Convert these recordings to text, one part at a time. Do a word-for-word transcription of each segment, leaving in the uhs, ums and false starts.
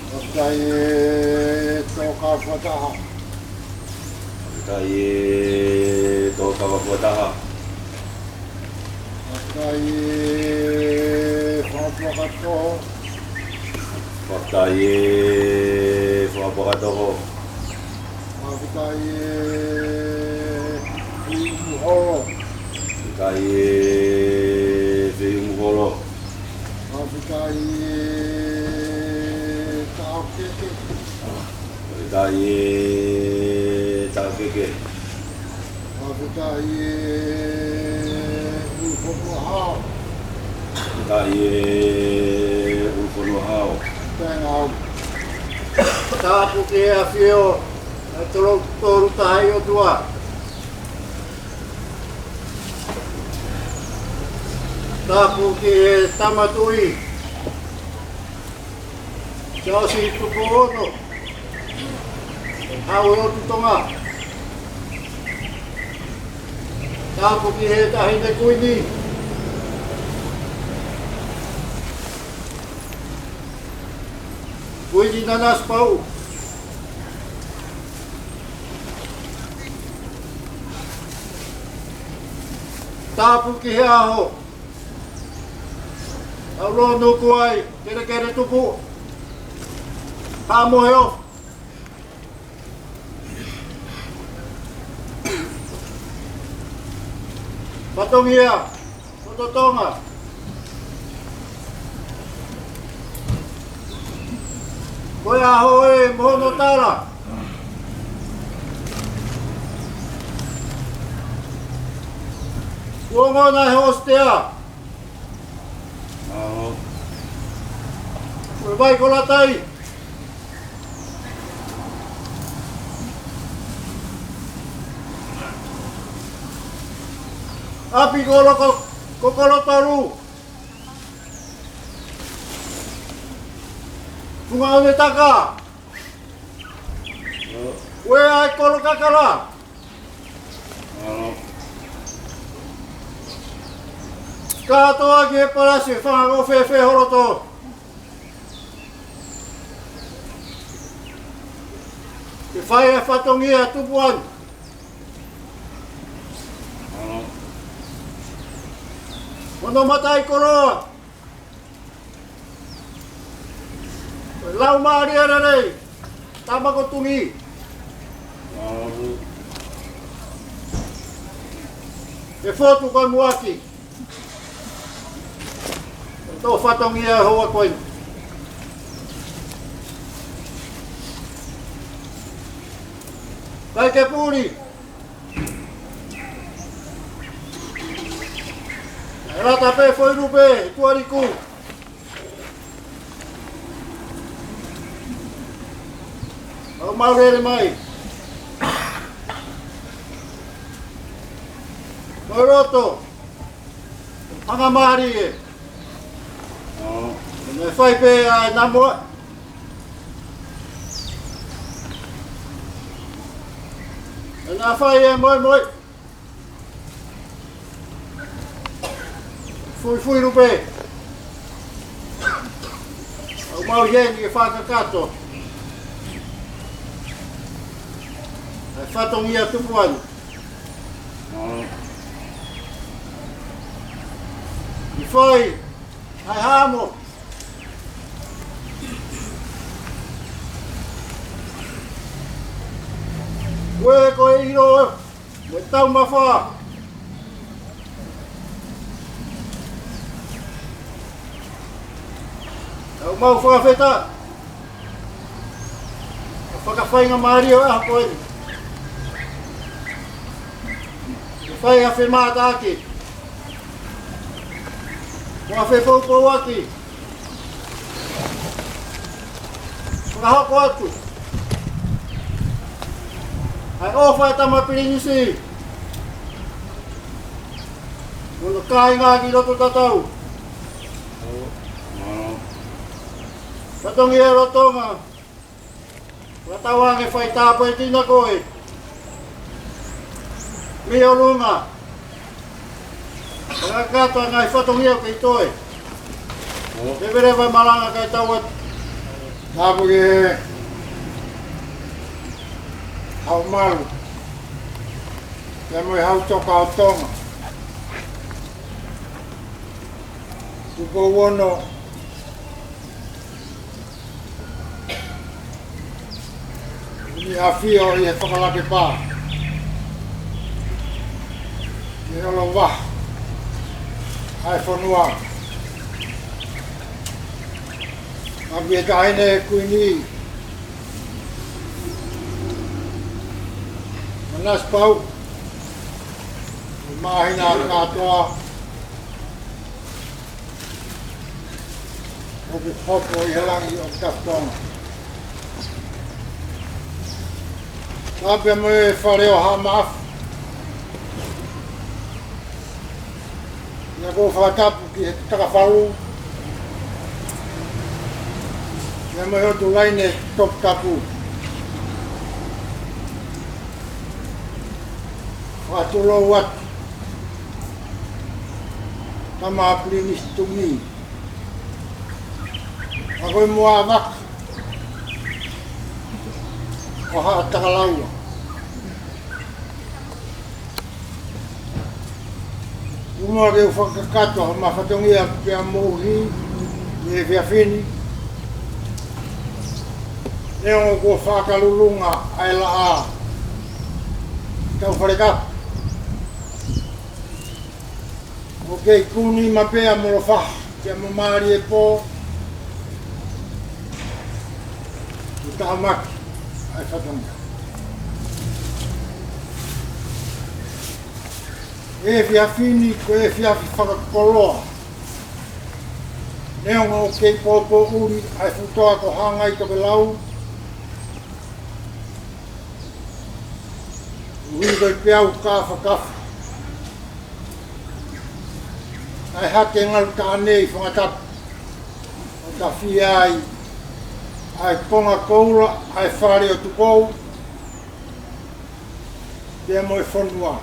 Fakafetaʻi e Tohi Fakataha. Fakafetaʻi e Tohi Fakataha. Fakafetaʻi e Fakapuakatoko. Fakafetaʻi e Fakapuakatoko. Fakafetaʻi e Feʻumuholo. Fakafetaʻi e Feʻumuholo. Fakafetaʻi e Taʻokete. Fakafetaʻi e Taʻokete. Fakafetaʻi e ʻUlufonua Hao. Fakafetaʻi e ʻUlufonua Hao. Tapu ki he ʻAfio ʻa e Tolu, Tolu Tahaʻi ʻOtua. Tapu ki he Tama Tuʻi, Siaosi Tupou Ono, Hau ʻo Tonga. Tapu ki he Taʻahine Kuini, Kuini Nanasipauʻu. Tapu ki he ʻaho ʻoku lau nuku ai, kelekele tupu, haʻamo he ʻo fatongia ʻo Tonga. Ko e ʻaho ē mo hono tala, kuo ongona ʻe he ʻOsitea. Ko e vai kolatai. ʻApi ko Loko, ko Kolotolu. Funga ʻo ne taka. Uē ai Kolokakala. Kātoa ki he palasi, fanga ko fēfē holoto. Ke fai e fatongia tupu ʻana. Ko hono mataʻikoloa, ko e Laumālie Lelei, Tama ko Tungi. Ke fotu ko e muʻaki ʻo e fatongia houa ko eni. Kae ke puli ʻa Lata pē foʻi lupe, tuʻa liku. ʻAumau lele mai. Mo loto. Hanga mālie. ʻO, ne fai pē ʻa e namoa. ʻE na fai e moemoe. Fuifui lupe. ʻAumau ʻeni ke fakakakato ʻa e fatongia tupu ʻeni. ʻI fai ʻa e hamo. Ue ko e ʻilo mo e taumafa. ʻAumau fakafetaʻi. Fakafaingamālie ʻo e ʻaho ko eni. Ke fai ha femātaaki. Ko ha fepoupouaki. Fakahoko atu ʻa e ʻofa ʻa e tama pilinisi mo hono kāinga ki loto tatau. Fatongia lolotonga. Fakatauange fai tāpuekina koe mei ʻolunga. Fakakakato ʻa e ngaahi fatongia ʻoku kei toe. Leveleva e malanga kae tau atu. Tāpuekina ʻa e Haʻumalu pea mo e Haʻutoka ʻo Tonga. Tupou Ono, ʻi ʻAfio ʻi he Fakalakepa, ʻi he ʻOlovaha ʻa e fonua. ʻApē Taʻahine Kuini Nanasipauʻu, māhina kātoa ʻoku hopo ʻi he langi ʻo Tafutonga. Tāpē mo e Fale ʻo Haʻa Maʻafu. ʻIa ko e fakatapu ki he Takafalu. ʻIa mo e ʻOtu Laine Toputapu. Fakatulou atu. Tama Pilinisi Tumi. ʻA ko e Muavaka ʻo Haʻatakalaua. ʻOmai ke u fakakakato ʻa e mafatongia pea moʻui ʻi he efiafi ni. Neongo kuo fakalulunga ʻa e laʻā Taufalekapu, ʻoku kei kuni maʻu pē ʻa Molofaha pea mo Māliepō ʻo taʻamaki ʻa e fatongia. ʻE efiafi ni ko e efiafi fakakoloa. Neongo ʻoku kei poupouʻi ʻa e futoa ko Hangaitokelau, ʻuhi ko e peau kafakafa, ʻa e Hake Ngalu Taʻane ʻi Fangatapu, ʻo tafia ai ʻa e konga koula ʻa e Fale ʻo Tukou pea mo e fonua.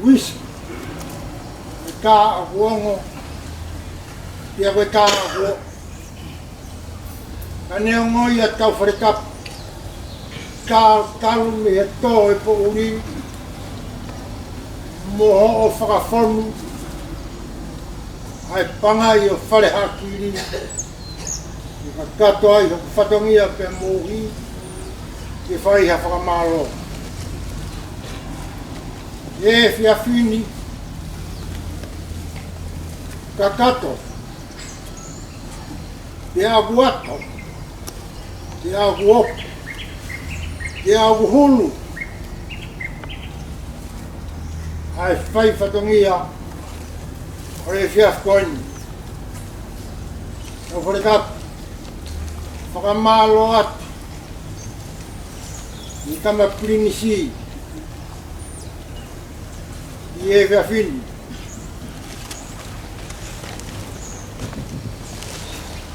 Uisi, ko e tā ʻoku ongo, pea ko e tā ʻoku oʻo. Ka neongo ia Taufalekapu, ka talu mei he tō ʻo e poʻuli mo hoʻo fakafonu ʻa e pangai ʻo Fale Haʻakili, ʻe kakato ai hoku fatongia pea moʻui ke fai ha fakamālō. ʻE efiafi ni, kakato, pea ʻoku ʻato, pea ʻoku ʻoku, pea ʻoku hulu ʻa ʻA e fai fatongia ʻo e efiafi ko eni. Tau fale tapu fakamālō atu ki he tama pilinisi ʻi he efiafi ni.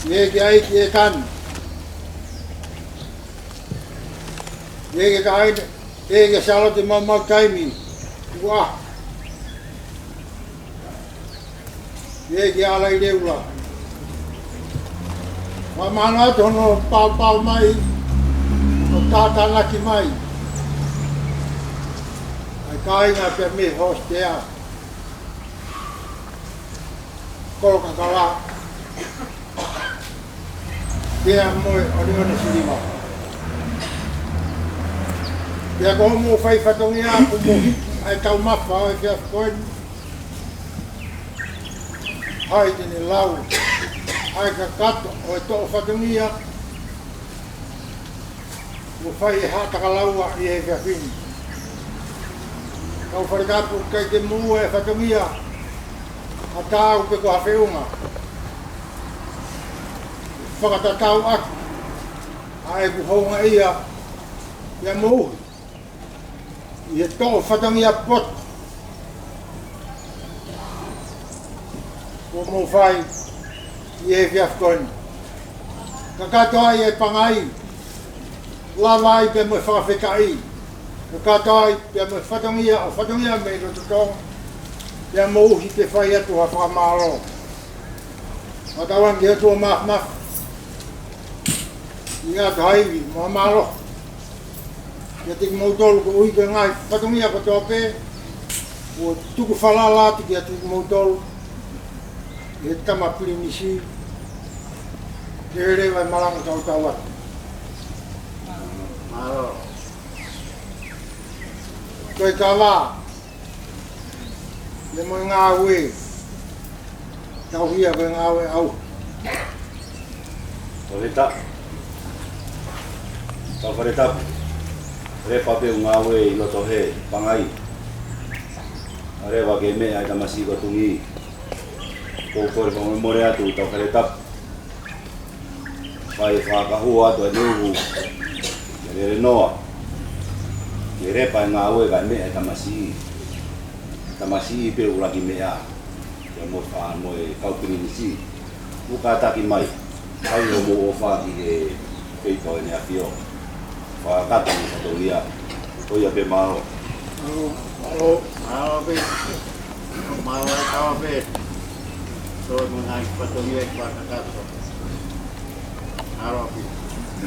ʻEiki ʻAiki ʻEtani. ʻEiki Kaine, ʻEiki Sālote Maumau Taimi, ua. ʻEiki Alaileula. Fakamālō atu hono paopao mai, ʻo tātānaki mai ʻa e kāinga pea mei hōstea. Kolo Kakala, pea mo e ʻOneʻone Siliva. Pea ko hoʻomou fai fatongia kuo mou hiki ʻa e taumafa ʻo e efiafi ko eni. ʻAi te ne lau ʻa e kakato ʻo e toʻo fatongia kuo fai ʻe Haʻatakalaua ʻi he efiafi ni. Tau fale tapu ʻikai ke moʻua e fatongia ʻa taau pe ko ha feʻunga. Fakatatau atu ʻa ʻeku houngaʻia ia moʻui ʻi he toʻo fatongia poto kuo mou fai ʻi he efiafi ko eni. Kakato ai e pangai, lava ai pea mo e fakafetaʻi. Kakato ai pea mo e fatongia ʻo fatongia mei loto Tonga, pea moʻui ke fai atu ha fakamālō. Fakatauange ki he ʻOtua Māfimafi ʻi ʻato ha ivi mo ha mālohi kiate kimoutolu koeʻuhi ko e ngaahi fatongia kotoa pē kuo tuku falala atu kiate kimoutolu ʻe he tama pilinisi. Ke lelei e malanga. Tau tau atu. Mālō. Ko e kava ia mo e ngāue. Tau hia ko e ngāue au. Tau heta. Tau fale tapu. Lepa pē ʻū ngāue ʻi loto he pangai. ʻA leva ke meʻa e tamasiʻi ko Tungi. Ko e kole fakamolemole atu, tau fale tapu. Fai fakahua atu ʻa e uhu ke lele noa. Ke lepa e ngāue kae meʻa e tamasiʻi. Tamasiʻi pē ʻuluaki meʻa. Ia mo fa mo e kau pilinisi. Mou kātaki mai. Kai o mou ʻofa ki he pepa ʻEne ʻAfio. Fakakata mo fatongia. Ko ia pē, mālō. Mālō, mālō. Mālō pē. Mālō e kava pē. Tō mo ngaahi fatongia ʻi fakakata. Mālō pē.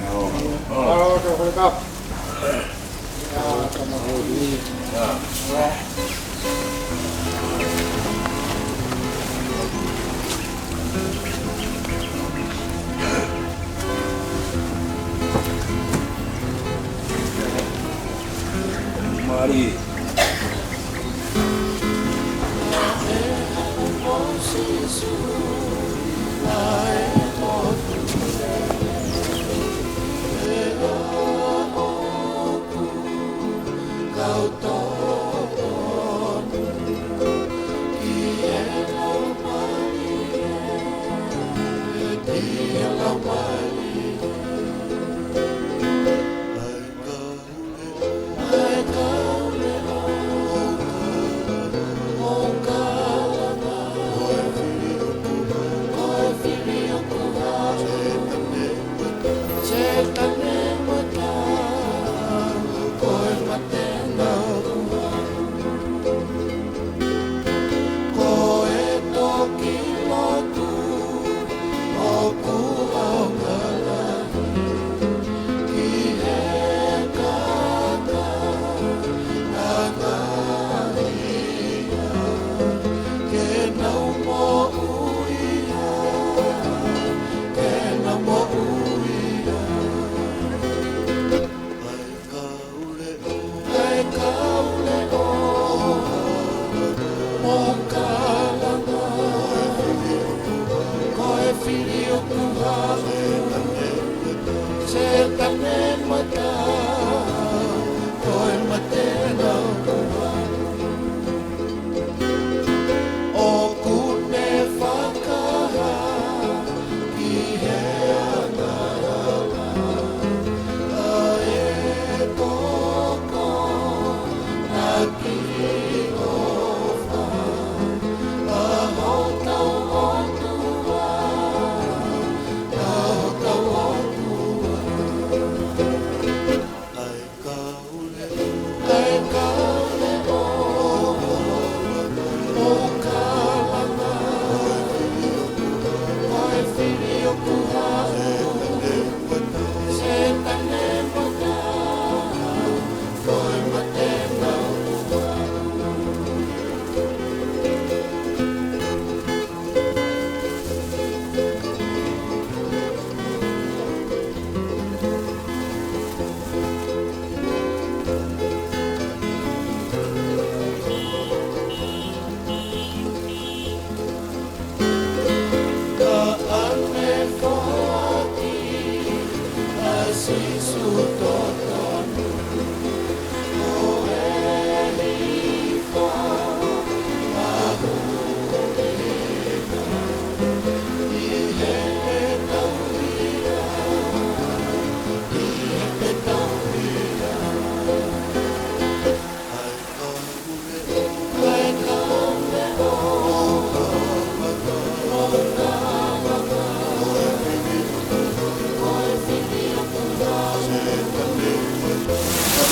Mālō. Mālō, tau fale tapu. Mari. Ko e toki lotu ʻoku ʻaonga lahi ki he kaka ʻangaʻia, ke nau moʻui ai, ke nau moʻui ai. Kae kau leʻo mo kalanga, ko e fili ʻoku haʻu, Sētane mata, ko e mate naʻa ku haʻu.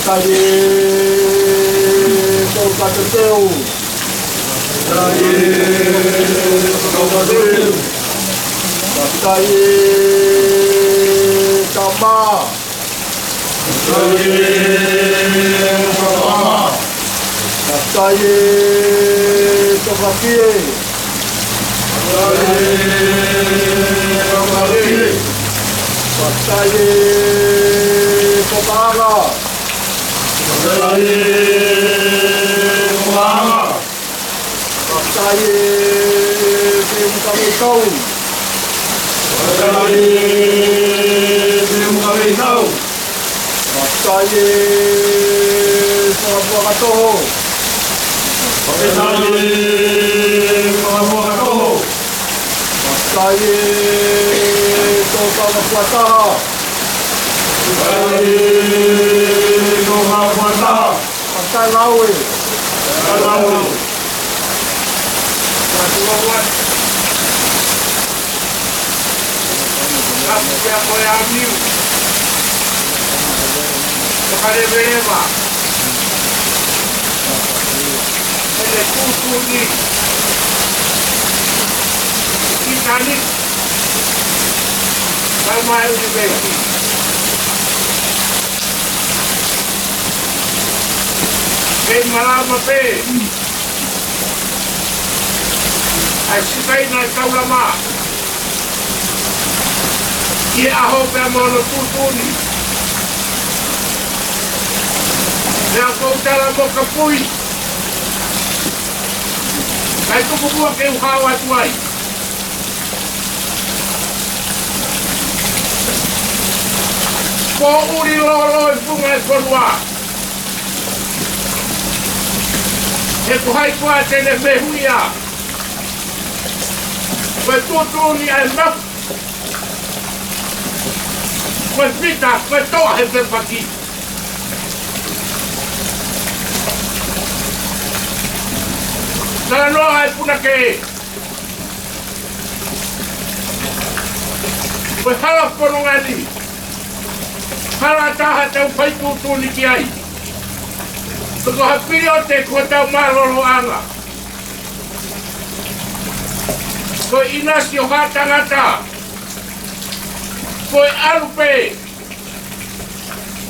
Fakafetaʻi ʻe Tokatoteu. Fakafetaʻi ʻe Tokatoteu. Fakafetaʻi ʻe Tama. Fakafetaʻi ʻe Tama. Fakafetaʻi ʻe Tokafie. Fakafetaʻi ʻe Tokafie. Fakafetaʻi ʻe Tokaʻanga. Fakafetaʻi ʻe Tokaʻanga. Fakafetaʻi ʻe Filimukaveikou. Fakafetaʻi ʻe Filimukaveikou. Fakafetaʻi ʻe Fakapuakatoho. Fakafetaʻi ʻe Fakapuakatoho. Fakafetaʻi ʻe Tokanga Fuataha. Fakafetaʻi ʻe Tokanga Fuataha. Fakafetaʻi Laue. Fakafetaʻi Laue. Asia ko e amiu. Fakaleveleva. Pele tutuni. Itani. Kai mai univesi. Kei malama pē. ʻAi sikai na taulama. ʻI he ʻaho pea mo hono tuʻutuʻuni. Pea kou tala mo kapui. Kai tuku mua ke u hao atu ai. Ko ʻuli lolo e funga e fonua. He ko hai koā te ne mehuʻia. Ko e tuʻutuʻuni ʻa e mapu. Ko e fita, ko e toʻa he pepaki. Talanoa ʻa e punake. Ko e hala fononga ni. Hala taha te u fai tuʻutuʻuni ki ai. Ko ha piliote ko hotau mālōlōʻanga. Ko e ʻinasi ʻo ha tangata. Ko e ʻalu pē.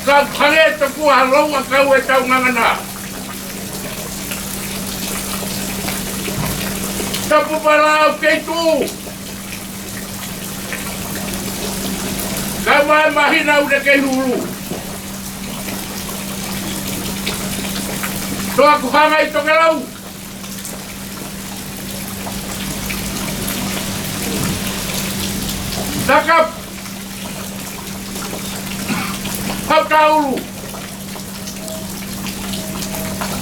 Ka hangē tokua ha louʻakau ʻetau ngangana. Tapu pala au kei tuʻu. Ka mai mahina ʻoku ne kei hulu. Toa ku hanga ʻi tokelau. Naka Hautaulu.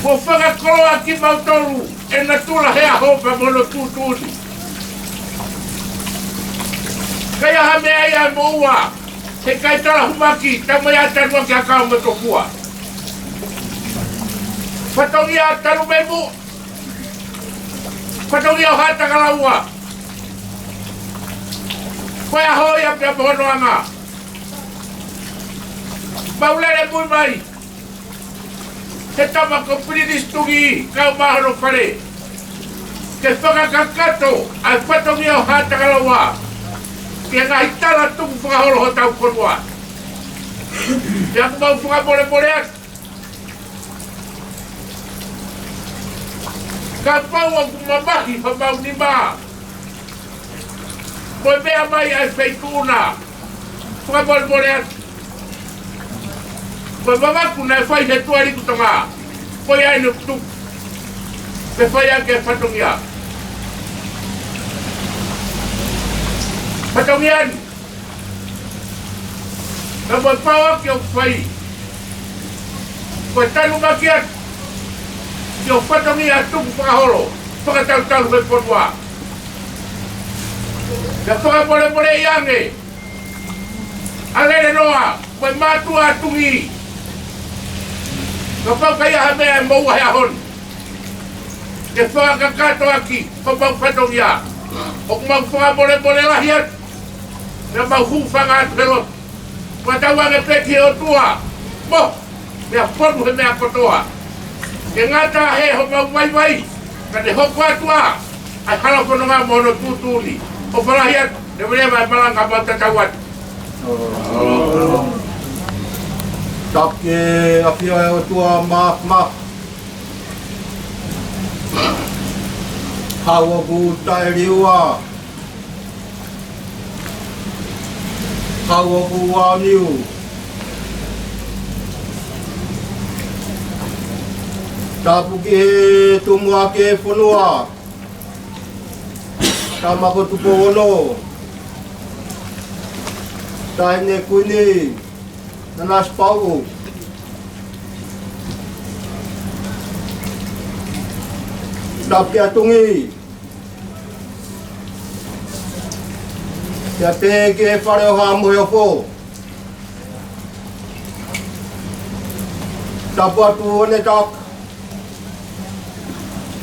Kuo fakakoloa kimautolu ʻe natula he ʻaho pea mo hono tuʻutuʻuni. Kai ʻi ai ha meʻa ia mo ua, he kai tala humaki, tau mai ʻa tanua ki ha kau mo tokua. Fatongia talu mai mo Fatongia ʻo Haʻatakalaua. Ko e ʻaho ia pea mo hono anga. Mau lele mui mai. He tama ko Pilinisi Tuki, kau mai hono fale. Ke fakakakato ʻa e fatongia ʻo Haʻatakalaua. Ke ngaahi tala tuku fakaholo hotau fonua. Pea ʻoku mau fakamolemole atu. Kapau ʻoku mamahi homau nima. Mo e meʻa mai ʻa e feituʻu na. Fakamolemole atu. Ko e mamaku naʻe fai he tuʻa liku Tonga. Ko ia ʻene tuku. Ke fai ake fatongia. Fatongia ni. Ka mo e pau ʻoku fai. Ko e tanumaki atu. Ki hoʻo fatongia tuku fakaholo. Fakatautalu he fonua. Ka fakamolemoleʻi ange. ʻA lele noa. Ko e mātuʻa atu ni. Kapau ʻoku ʻi ai ha meʻa ʻe moua he ʻaho ni. Ke fakakakato ʻaki. Ko mau fatongia. ʻOku mau fakamolemole lahi atu. Pea mau hūfanga atu he lotu. Fakatauange pē ki he ʻOtua. Mo. Meʻa fonu he meʻa kotoa. Ke ngata he homau vaivai, ka ne hoko atu ā ʻa e hala fononga mo hono tuʻutuʻuni. ʻOfa lahi atu, leveleva e malanga, mau tatau atu. Taki ʻafio ʻa e ʻOtua Māfimafi. Hau ʻoku taʻeliua. Hau ʻoku aoniu. Tapu ki he Tumuʻaki ʻo e fonua, Tama ko Tupou Ono, Taʻahine Kuini Nanasipauʻu. Tapu ki he Tuʻi, pea pehē ki he Fale ʻo Haʻa Moheofo. Tapu atu Onetaka,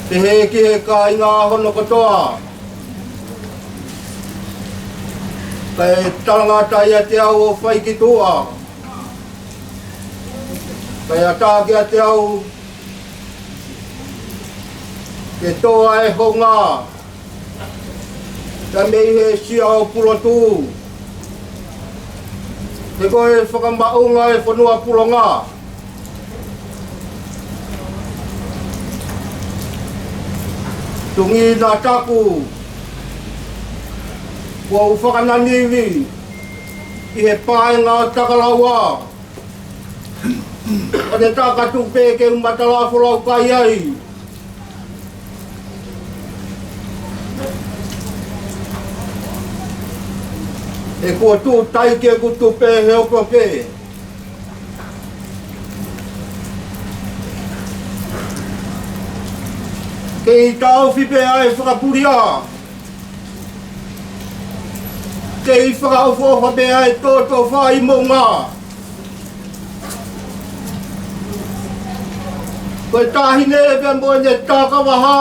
pehē ki he kāinga hono kotoa. Kae talangata ʻiate au ʻo fai ki tuʻa, kae ʻatā kiate au ke tō ʻa e hounga, kae mei he sia ʻo Pulotu, he ko e fakamaʻunga ʻo e fonua Pulonga. Tuʻi, naʻa taku, kuo u fakananivi ʻi he paenga ʻo Takalaua, ʻo ne takatu pē ke u matala folau kai ai. He kuo tuʻu tai ke u tupe he ope pē. Kei taʻofi pē ʻa e fakapulia, kei fakaʻofoʻofa pē ʻa e tōtōfā ʻi moʻunga. Ko e taʻahine pē mo ʻene takavaha,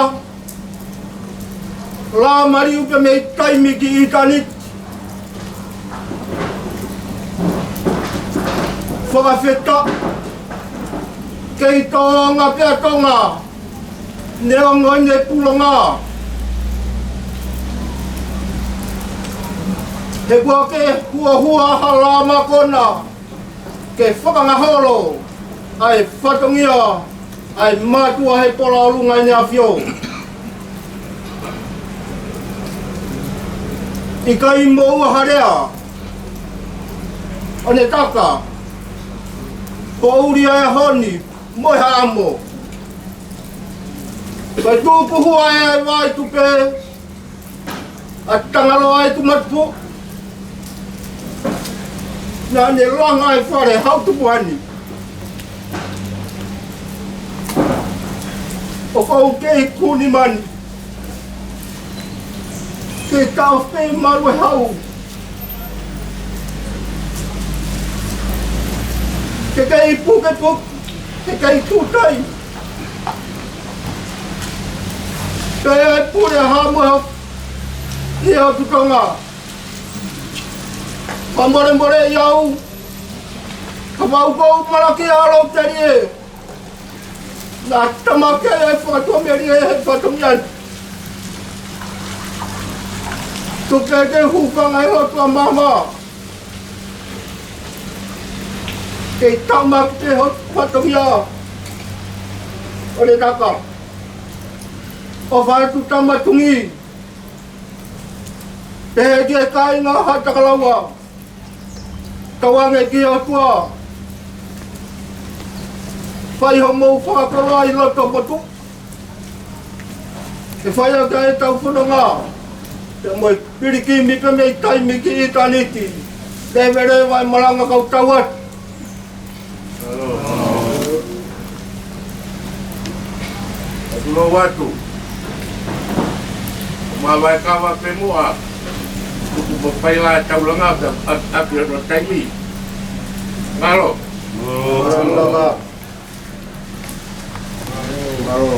lāmaliu pē mei taimi ki ʻitāniti. Fakafetaʻi, kei Tonga pē ʻa Tonga, neongo ʻene Pulonga. He kuo ke huahua ha lama kona ke fakangaholo ʻa e fatongia ʻa e mātuʻa he Pola ʻo Lunga ʻEne ʻAfio. ʻIkai moʻua ha lea, Onetaka, poʻuli ʻa e ʻaho ni mo e haʻamo. Kae tuku hua ʻa e vai tupe ʻa Tangaloa ʻi Tūmatupuʻa. Naʻa ne langa ʻa e fale hau tupu ani. ʻOku ou kei kuni mani, kei taʻofi malu e hau. Ke kei pukepuke, ke kei tutai. Pea pule ha mo ha ia tutonga. Fakamolemole ʻi au, ka mau kou malaki ʻa Lou Telie. Naʻa tama ke e fakatuʻamelie he fatongia ni. Tuku ke hūfanga e lotu ʻa māmani. Kei tama ke ho fatongia. Onetaka. ʻOfa atu Tama Tuʻi. Pehē ki he kāinga ʻa Takalaua. Tauange ki he ʻOtua. Fai hoʻomou fakakoloa ʻi loto motu. Ke fai ʻaki ʻetau fononga. Pea mo e pilikimi pē mei taimi ki ʻitāniti. Leveleva e malanga kau tau atu. Atu lou atu. ʻO mavae kava pē muʻa. Tuku mo fai la taulanga pea ʻapi ʻapi ʻo taimi. Mālō. Mālō. Mālō. Mālō.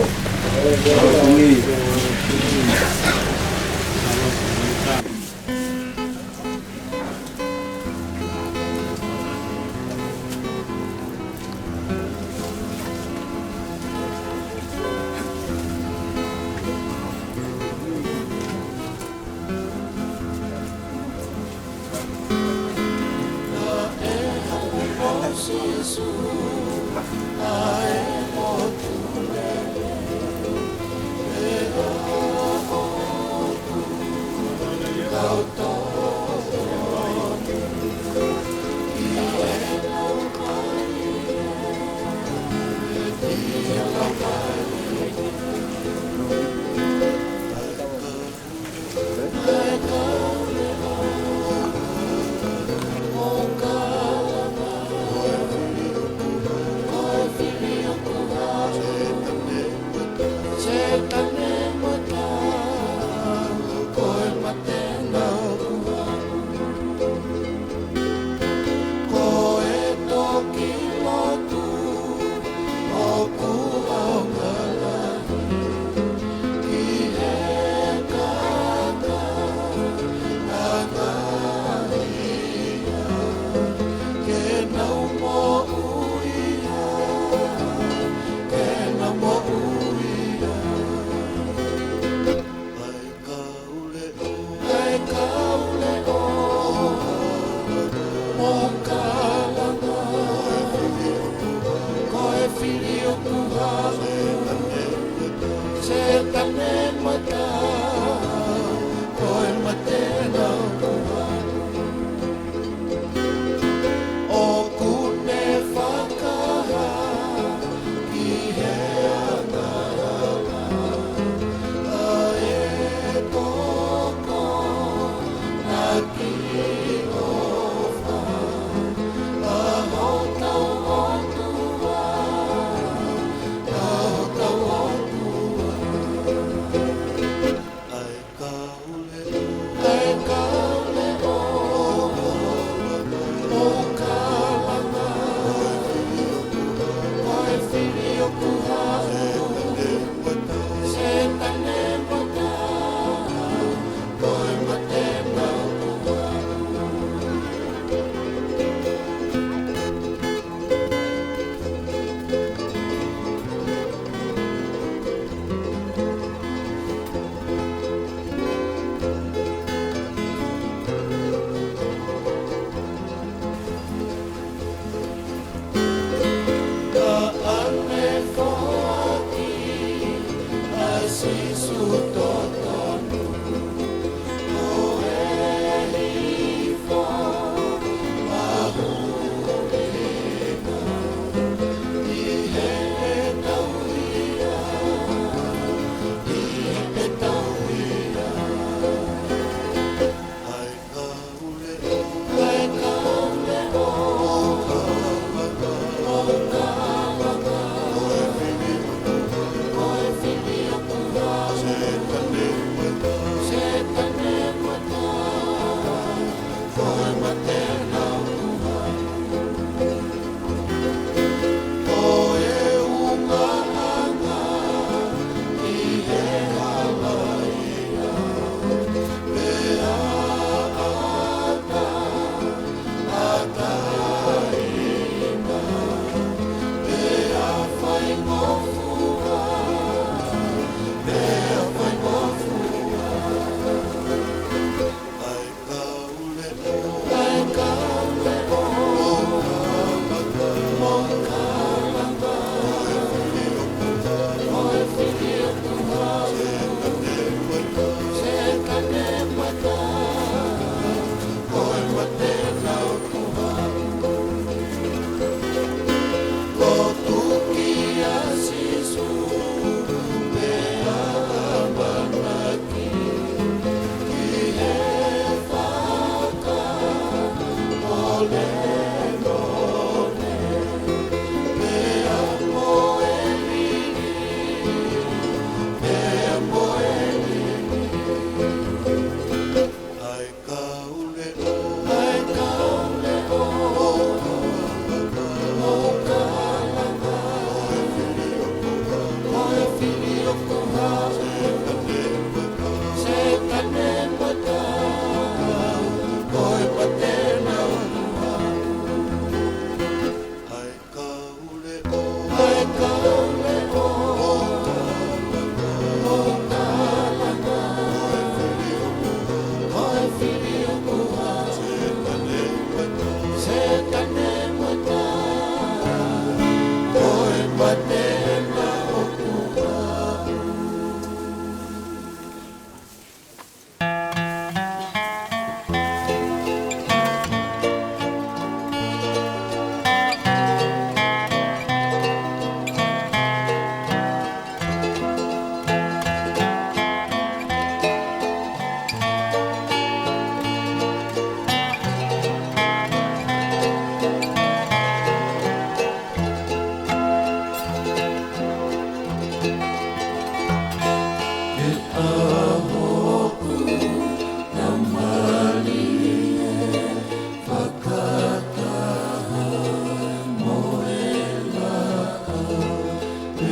ʻOku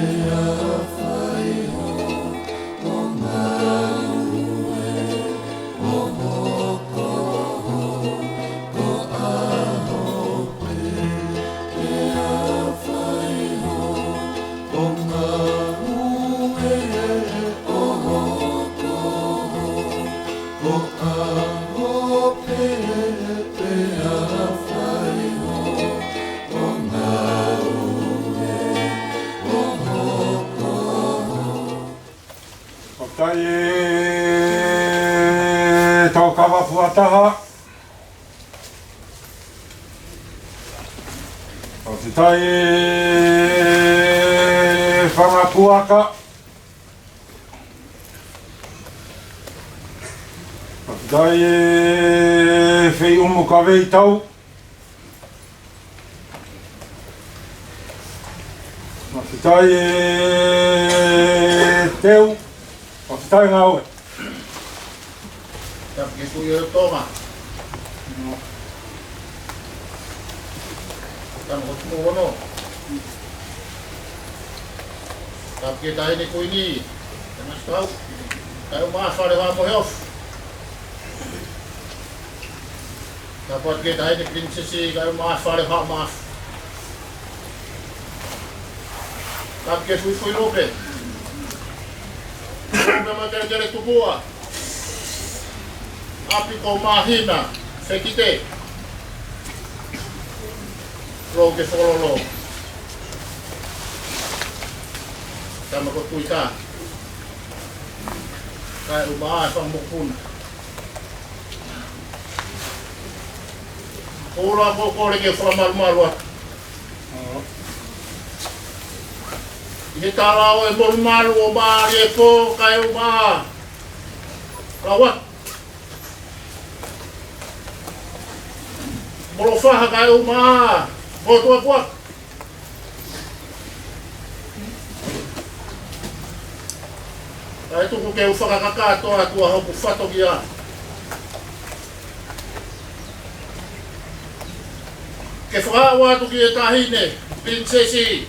tau ʻi he tau kava fuataha. ʻOku tau ʻi he fanga puaka. ʻOku tau ʻi he feʻumu kavei tau. Mafitaʻi e teu, mafitaʻi ngāue. Tapu ki he Tuʻi ʻo Tonga. Tama ko Tumuʻono. Tapu ki he Taʻahine Kuini. Tama Sitau. Kae ʻumaʻā Fale Haʻa Moheofo. Tapu atu ki he Taʻahine Pilinisesi, kae ʻumaʻā Fale Haʻa Maʻafu. Tapu ki he Fuifui Lupe. Lupe mo e Kelekele Tupua. ʻApi ko Māhina, Fekite. Lou ke Fololo. Tama ko Tuita. Kae ʻumaʻā e fanga mokopuna. Ko ʻUla, ʻoku ou kole ke u fakamalumalu atu. ʻI he talao e molumalu ʻo Māliepō kae ʻumaʻā Lauaki. Molofaha kae ʻumaʻā Motuʻapuaka. Kae tuku ke u fakakakato atu ʻa hoku fatongia. Ke fakaaʻu atu ki he Taʻahine Pilinisesi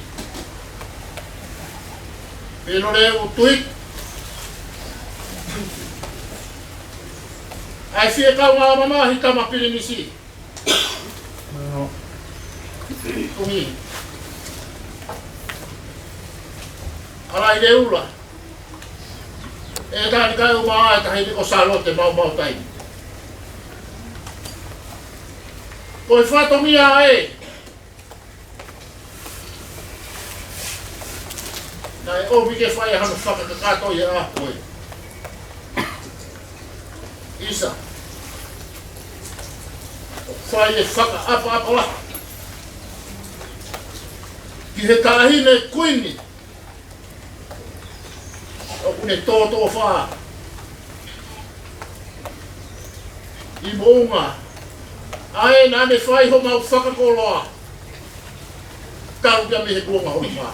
Fineʻoleʻu Tuʻi. ʻA e fie kaungā mamahi Tama Pilinisi. Kumi. ʻAlaile ʻUla. ʻEtani kae ʻumaʻā e Taʻahine ko Sālote Maumau Taimi. Ko e fatongia ē. Naʻe ʻomi ke fai hano fakakakato ʻi he ʻaho ko ē. ʻIsa. ʻO fai e fakaʻapaʻapa lahi ki he Taʻahine Kuini. ʻOku ne tōtōfā ʻi Moʻunga. ʻA ē naʻa ne fai homau fakakoloa. Tau kia mei he kuonga hono fā.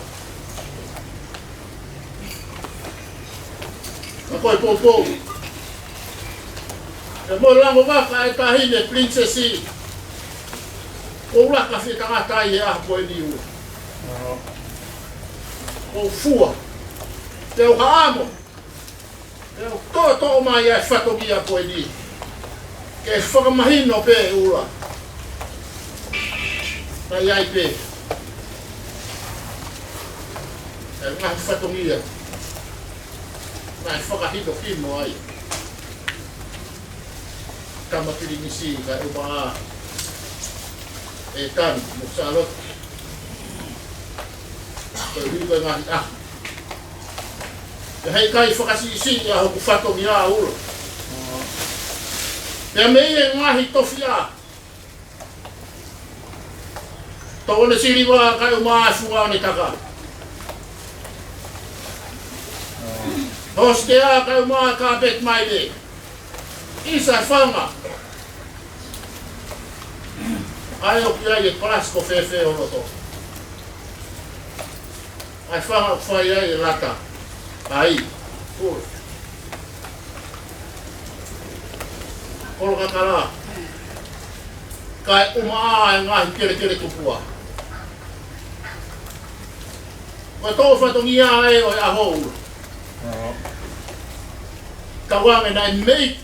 Ka ko e poupou. ʻE mo lango vaka e Taʻahine Pilinisesi. ʻOku ou laka fie tangata ai he ʻaho ko eni ʻUla. ʻOku ou fua. Te u haʻamo. ʻE u toʻotoʻo mai ʻa e fatongia ko eni. Ke fakamahino pē ʻUla. Naʻe ʻi ai pē ʻa e ngaahi fatongia. Naʻe fakahinohino ai. Tama Pilinisi kae ʻumaʻā ʻEtani mo Sālote. Ko e ui ko e ngaahi ʻaho. Pea heʻikai fakasiʻisiʻi ʻa hoku fatongia ʻUla. Pea mei he ngaahi tofiʻa. Tōʻone siliva kae ʻumaʻā e funga ʻo e taka. Hōsitea kae ʻumaʻā e kāpeti maile. ʻIsa e fanga. ʻA ē ʻoku ʻi ai e palasi ko fēfē ʻo loto. ʻA e fanga ʻoku fai ai e lata. ʻAi. Kolo. Kolo kakala. Kae ʻumaʻā e ngaahi kelekele tupua. Ko e toʻu fatongia ē ʻo e ʻaho ʻUla. Ka ʻoange naʻe mei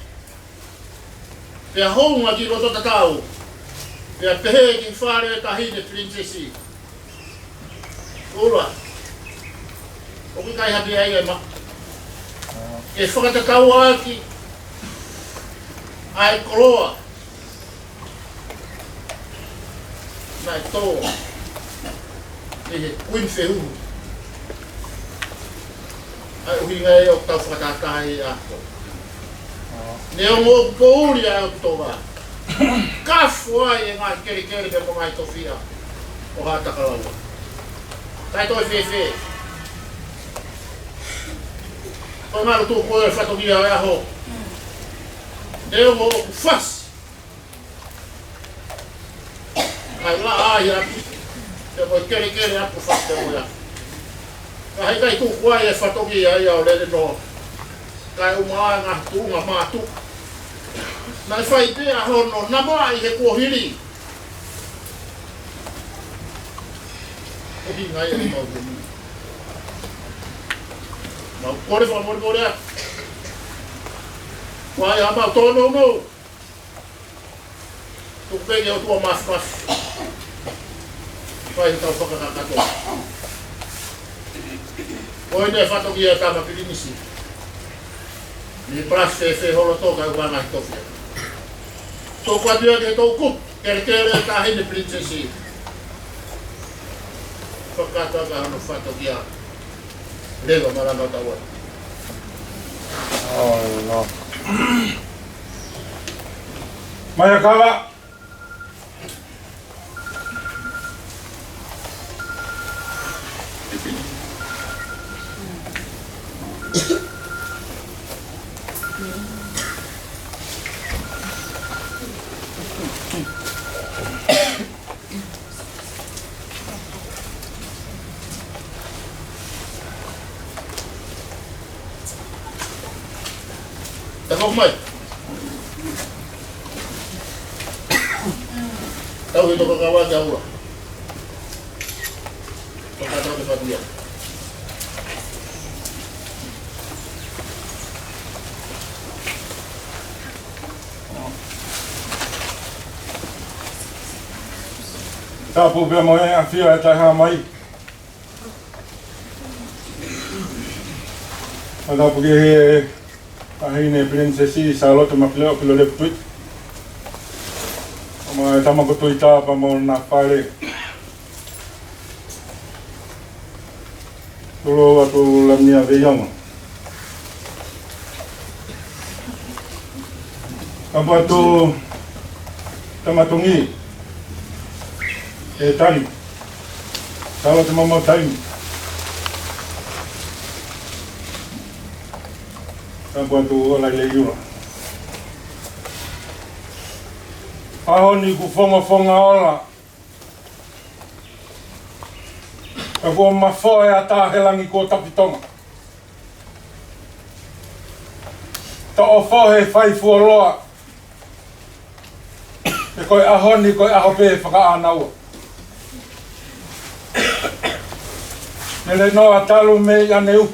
pea hounga ki loto tatau, pea pehē ki fale taʻahine pilinisesi. ʻUla, ʻoku ʻikai ha meʻa ia ʻe maʻu ke fakatatau ʻaki ʻa e koloa naʻe tō ʻe he kuini fehuhu. ʻA e ʻuhinga ia ʻoku tau fakatahataha ai ʻa ko. Neongo ʻoku poʻuli ʻa e ʻOkitopa, kafo ai e ngaahi kelekele pea mo e ngaahi tofiʻa ʻo Haʻatakalaua. Kae toe fēfē? Ko e ngalo tuku ko e fatongia ʻo e ʻaho. Neongo ʻoku fasi, kae laʻā ai ʻapi, pea mo e kelekele ʻapi ʻoku fasi pea mo ia. Ka heʻikai tuku ai e fatongia ia ʻo Lelenoa, kae ʻumaʻā e ngaahi tuʻunga mātuʻa naʻe fai pē ʻa hono namoaʻi he kuohili. ʻUhinga ia ʻemau heni. Mau kole fakamolemole atu. Ko ia ʻemau tōnounou. Tuku pē ki he ʻOtua Māfimafi, fai hotau fakakakato. Ko ʻene fatongia e tama pilinisi, ni palasi fēfē holo tō kae ʻumaʻā e ngaahi tofiʻa. Tuku atu ia ki he toʻukupu kelekele e taʻahine pilinisesi. Fakakakato ʻaki hono fatongia. Leva malanga tau ai. Oh, no. Mai ʻa Kava. Tau mai. Tau hito ka kawa kia ua. Tau ka tau te fatia. Tapu pea mo e ʻafio ʻa e Taʻehāmai. Tapu ki he taʻahine Pilinisesi Sālote Mafileʻo Pilolevu Tuʻi. Mo e tama ko Tuʻitapa mo na fale. Tolo atu Lamia Veiongo. Tapu atu Tama Tongi, e Tali, Sālote Mamaʻo Taimi. Tapu atu ʻo Lailei ʻUla. ʻAho ni kuo fongofonga ola. Ka kuo mafoe ʻa e taha he langi kuo tapitonga. Toʻo fohe fai fuoloa. He ko e ʻaho ni ko e ʻaho pē fakaʻānaua. Lelenoa talu mei ʻaneuhu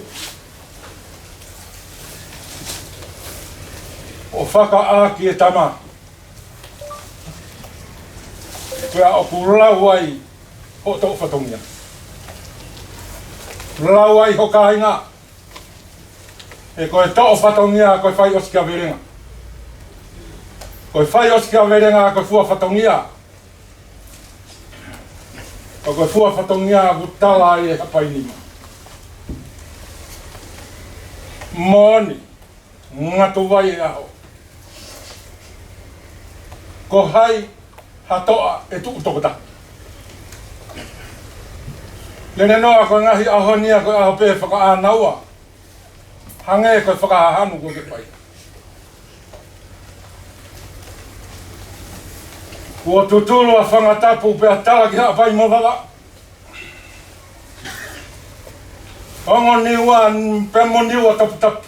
ʻo fakaʻā ki he tama. Pea ʻoku lau ai hoʻo toʻo fatongia. Lau ai ho kāinga. He ko e toʻo fatongia ko e fai ʻosikiavelenga. Ko e fai ʻosikiavelenga ko e fua fatongia. Ko e fua fatongia ʻoku tala ai e hapai nima. Moʻoni, ngatu vai e ʻaho. Ko hai ha toʻa ʻe tuʻu tokotaha. Lelenoa ko e ngaahi ʻaho ni ia ko e ʻaho pē fakaʻānaua. Hangē ko e fakahahanu kuo ke fai. Kuo tutulu ʻa Fangatapu pea tala ki Haʻapai mo Vavaʻu. Ongo Niua pea mo Niuataputapu.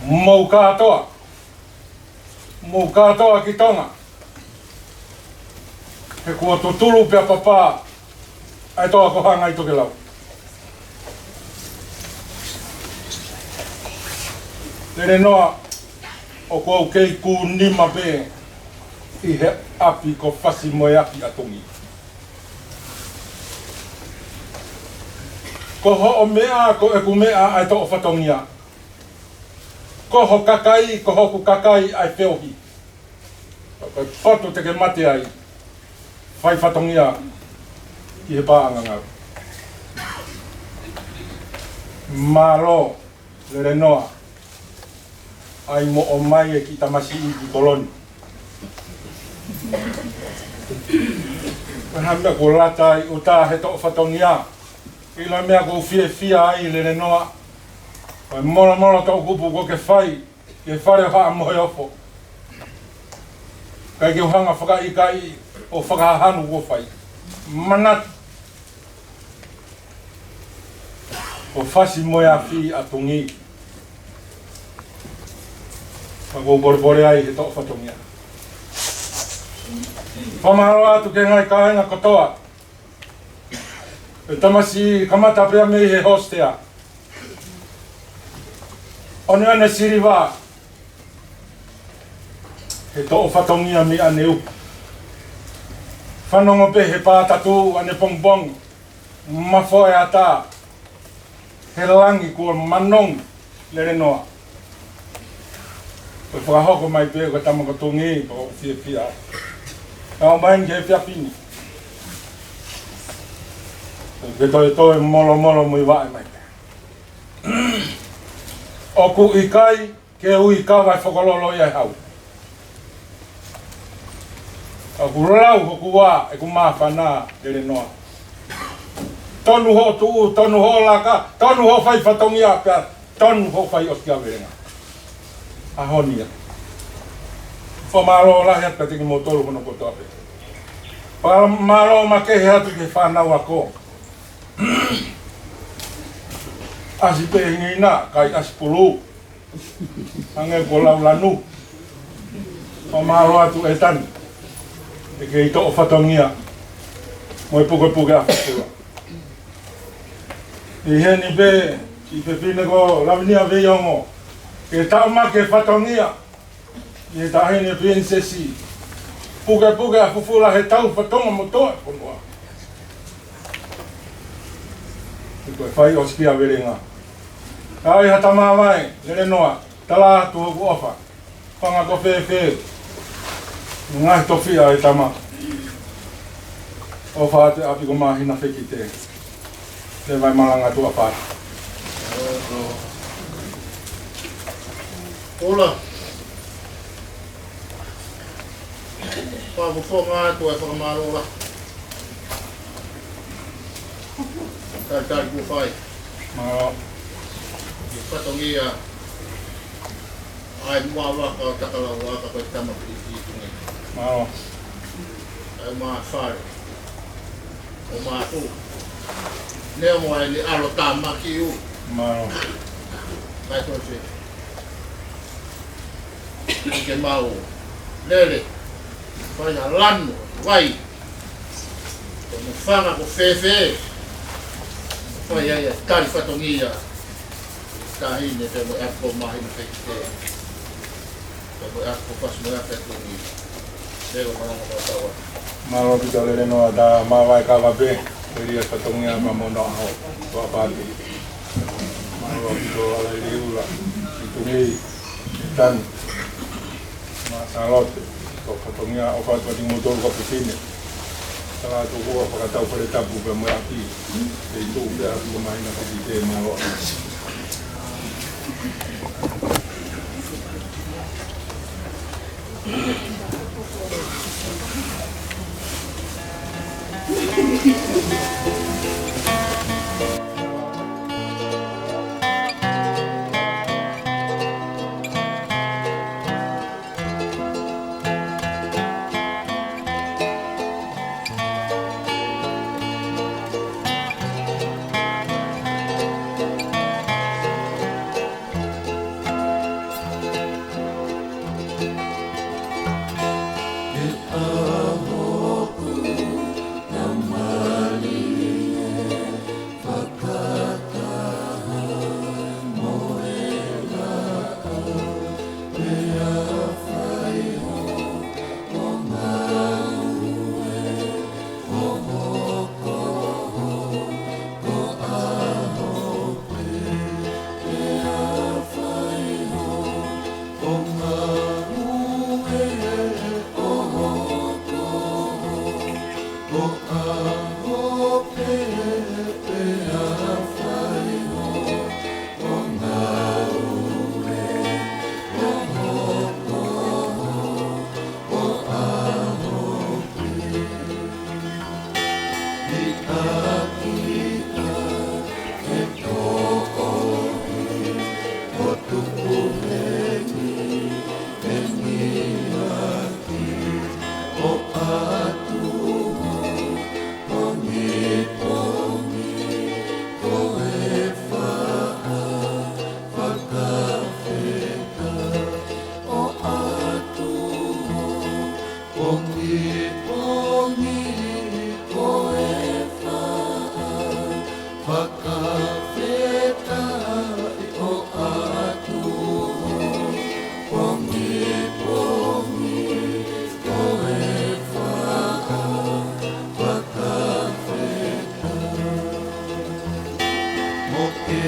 Mou kātoa. Mou kātoa ki Tonga. He kuo tutulu pea papa ʻa e toa ko Hangai Tokelau. Lelenoa, ʻoku ou kei kū nima pē ʻi he ʻapi ko Fasi mo e ʻapi ʻa Tongi. Ko hoʻo meʻa, ko ʻeku meʻa ʻa e toʻo fatongia. Ko ho kakai, ko hoku kakai ʻa e feohi. Ko e potu te ke mate ai, fai fatongia ki he pā ʻangangau. Mālō, Lelenoa, ʻai mo ʻomai e kiʻi tamasiʻi ki Koloni. Ko e hā e meʻa kuo lata ai ʻo tā he toʻo fatongia. ʻIlo e meʻa ʻoku ou fiefia ai, Lelenoa. Ko e molomolo toʻukupu kuo ke fai ʻi he fale ʻo Haʻa Moheofo. ʻIkai ke u hanga fakaʻikaiʻi ʻo fakahahanu kuo fai. Manatu ko Fasi mo e ʻapi ʻa Tongi. Ka ʻoku ou polepole ai he toʻo fatongia. Fakamālō atu ki he ngaahi kāinga kotoa. E tamasiʻi kamata pea mei he hostel. ʻOneʻone Siliva, he toʻo fatongia mei ʻaneuhu. Fanongo pē he pātatu ʻanepongipongi, mafoa e ata, he langi kuo manongi, Lelenoa. Ko e fakahoko mai pē ko e tama ko Tongi, ko e fiefia. Ka ʻomai ki he efiafi ni, ke toe toe molomolo mo e vaʻe mai pē. ʻOku ʻikai ke ui kava e fokololo ia ʻe hau. ʻOku lau hoku ua ʻeku māfana, Lelenoa. Tonu hoʻo tuʻu, tonu hoʻo laka, tonu hoʻo fai fatongia pea tonu hoʻo fai ʻosikiavelenga. ʻAho ni ia. Fakamālō lahi atu kiate kimoutolu hono kotoa pē. Fakamālō makehe atu ki he fānau ako. ʻAsi pē ngina, kai ʻasi pulu. Hangē ko Laulanu. Fakamālō atu ʻEtani. ʻE kei toʻo fatongia mo e pukepuke ʻa fufula. ʻI heni pē, ʻi he fefine ko Lavinia Veiongo. Ke taʻomaki e fatongia ʻi he taʻahine Pilinisesi. Pukepuke ʻa fufula he tau fatongia mo e fonua. Ko e fai ʻosikiavelenga. Ka ʻi ha tama mai, Lelenoa, tala atu hoku ʻofa. Fanga ko fēfē, ngaahi tofiʻa e tama. ʻOfa atu ʻapi ko Māhina Fekite. Te vai malanga atu ʻa fai. Ola. Fakafofonga atu e fakamālō. Talitali kuo fai. Mālō. ʻI he fatongia ʻa e muʻa vaka ʻo Takalaua ka ko e tama piliti i Tongi. Mālō. ʻA e mafale ʻo Māʻu. Neongo ʻene ʻalo tāmaki ʻu. Mālō. Kai tose. ʻIkai ke mau lele. Fai ha lanu, vai. Ko e fanga ko fēfē. Fai ai ʻa e tali fatongia. Taʻahine pea mo e ʻapi ko Māhina Fekite. Pea mo e ʻapi ko Fasi mo e ʻapi ʻa Tongi. Pea ko Malanga Matawa. Mālō ʻaupito Lelenoa, ta mavae kava pē. Ko e lia fatongia ma mono aho. Toa pati. Mālō ʻaupito Alailiula. ʻI Tongi. ʻI Tani. Mālō Sālote, ko e fatongia ʻofa atu kiate kimoutolu ko e fefine. Tala atu ko e fakatau fale tapu pea mo e ʻapi. Te i tuʻu pē ʻapi ko Māhina Fekite, mālō. Pongipongi ko e faʻa fakafetaʻi ʻoʻoku. Pongipongi ko e faʻa fakafetaʻi mo ke